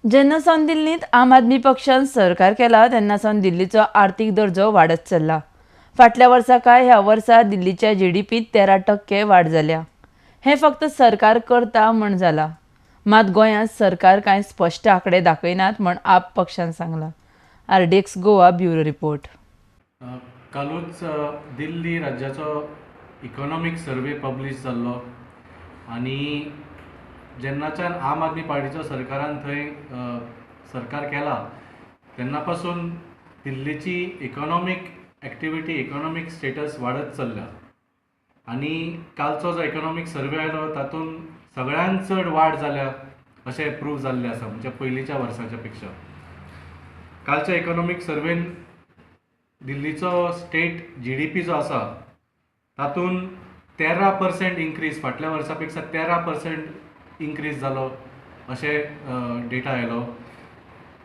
जेन्ना सावन दिल्लींत आम आदमी पक्षान सरकार केला तेन्ना सावन दिल्लीचो आर्थीक दर्जो वाडत चल्ला. फाटल्या वर्सा काय ह्या वर्सा दिल्लीच्या जीडीपीत 13% वाड जाल्या. हें फक्त सरकार करता म्हण जाला, मात गोंयांत सरकार कांय स्पश्ट आंकडे दाखयनात म्हण आप पक्षान सांगलां. RDX Goa bureau report. कालूच दिल्ली राज्याचो इकॉनॉमीक सर्वे पब्लिश जाल्लो आनी जेन्नाच्यान आम आदमी पार्टीचो सरकारान थंय सरकार केला तेन्ना पासून दिल्लीची इकॉनॉमीक एक्टिविटी, इकॉनॉमीक स्टेटस वाडत चल्ल्या आनी कालचो जो इकॉनॉमीक सर्वे आयलो तातूंत सगळ्यांत चड वाड जाल्या अशें प्रूव जाल्लें आसा, म्हणजे पयलींच्या वर्साच्या पेक्षा. कालच्या इकॉनॉमीक सर्वेन दिल्लीचो स्टेट जीडीपी जो आसा तातूंत 13% इन्क्रीज, फाटल्या वर्सा पेक्षा 13% इन्क्रीज जालो अशें डेटा आयलो.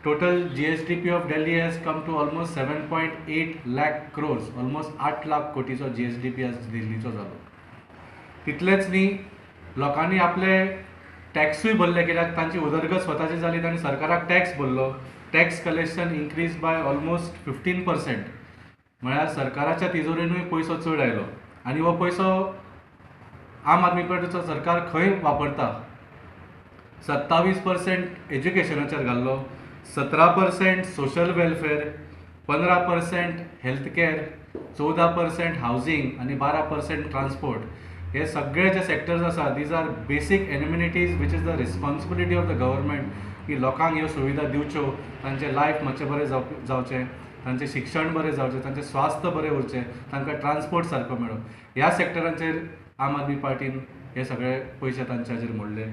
Total GSDP of Delhi has come to almost 7.8 lakh crores, almost 8 lakh कोटीचो GSDP आज दिल्लीचो जालो. तितलेंच न्ही, लोकांनी आपले टॅक्सूय भरले कित्याक तांची उदरगत स्वताची जाली, तांणी सरकाराक टॅक्स भरलो. Tax collection increase by almost 15%, म्हळ्यार सरकाराच्या तिजोरेनूय पयसो चड आयलो. आनी हो पयसो आम आदमी पार्टीचो सरकार खंय वापरता? 27% एज्युकेशनाचेर घाल्लो, 17% social welfare, 15% health care, 14% housing आनी 12% ट्रान्सपोर्ट. हे सगळे जे सेक्टर्स आसा, these are basic amenities which is the responsibility of the government की लोकांक ह्यो सुविधा दिवच्यो, तांचें लायफ मातशें बरें जावचें, तांचें शिक्षण बरें जावचें, तांचें स्वास्थ्य बरें उरचें, तांकां ट्रान्सपोर्ट सारको मेळो. ह्या सेक्टरांचेर आम आदमी पार्टीन हे सगळे पयशे तांच्याचेर मोडले.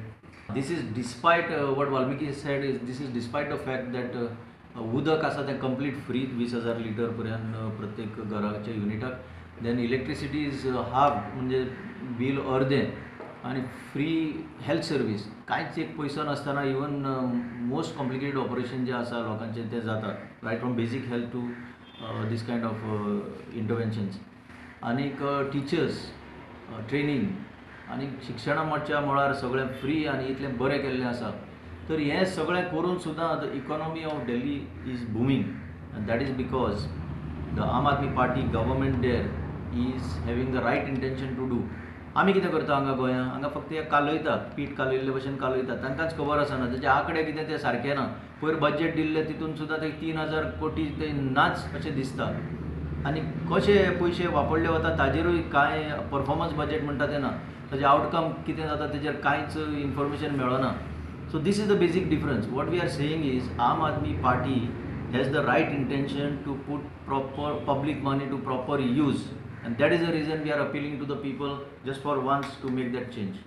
This is despite what Valmiki said, is this is despite the fact that उदक आसा तें कंप्लीट फ्री 20,000 लिटर पर्यंत प्रत्येक घराच्या युनिटाक. Then electricity is half, म्हणजे बील अर्दें, आनी फ्री हेल्थ सर्वीस, कांयच एक पयसो नासतना इवन मोस्ट कॉम्प्लिकेटेड ऑपरेशन जें आसा लोकांचें तें जाता, right from basic health to this kind of interventions. आनीक टिचर्स ट्रेनींग आनी शिक्षणाच्या मळार सगळें फ्री आनी इतलें बरें केल्लें आसा. तर हें सगळें करून सुद्दां the economy of Delhi is booming, and that is because the Aam Aadmi Party government there is having the right intention to do. आमी कितें करता हांगा गोंयांत? हांगा फक्त हे कालयता, पीठ कालयल्ले भशेन कालयता, तांकांच खबर आसना तेजे आंकडे कितें ते सारके ना. पयर बजट दिल्लें तितून सुद्दां ते 3,000 कोटी ते नाच अशें दिसता. आनी कशे पयशे वापरले वता ताजेरूय कांय परफॉर्मन्स बजट म्हणटा तें ना, ताजें आवटकम कितें जाता तेजेर कांयच इन्फॉर्मेशन मेळना. So this is the basic difference. What we are saying is Aam Aadmi Party has the right intention to put proper public money to proper use, and that is the reason we are appealing to the people just for once to make that change.